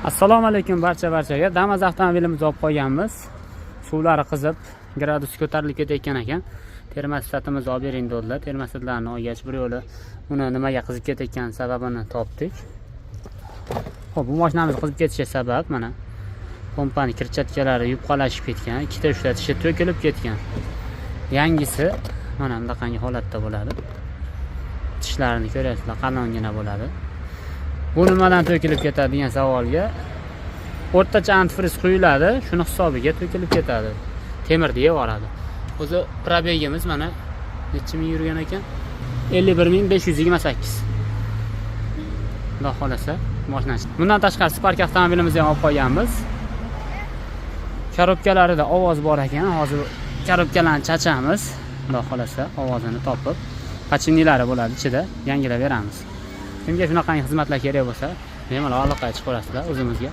Assalomu alaykum barcha barchaga. Damas avtomobilimizni olib qo'yganmiz. Suvlari qizib, gradus ko'tarilib ketayotgan ekan. Termostatimizni olib bering dedilar. Termostatlarni olgach, bir yo'li uni nimaga qizib ketayotgan sababini topdik. Xo'p, bu mashinamiz qizib ketishiga sabab mana pompani крыльчатка lari yupqalashib ketgan, ikkita uchta tishi to'kilib ketgan. Yangisi mana bunaqangi holatda bo'ladi. Tishlarini ko'ryapsizlar, qalingina bo'ladi. Bu nimadan to'kilib ketadi degan savolga, o'rtacha antifriz quyiladi, shuni hisobiga to'kilib ketadi. Temirni yeb yuboradi. O'zi пробег imiz mana necha ming yurgan ekan? 51 528. Xudo xohlasa, mashina. Bundan tashqari Spark avtomobilimizni ham olib qo'yganmiz. Коробка larida ovoz bor ekan. Hozir коробка larni chachamiz. Xudo xohlasa, ovozini topib, подшипник lari bo'ladi ichida, yangilab beramiz. Kimga shunaqangi xizmatlar kerak bo'lsa, bemalol aloqaga chiqaverasizlar o'zimizga.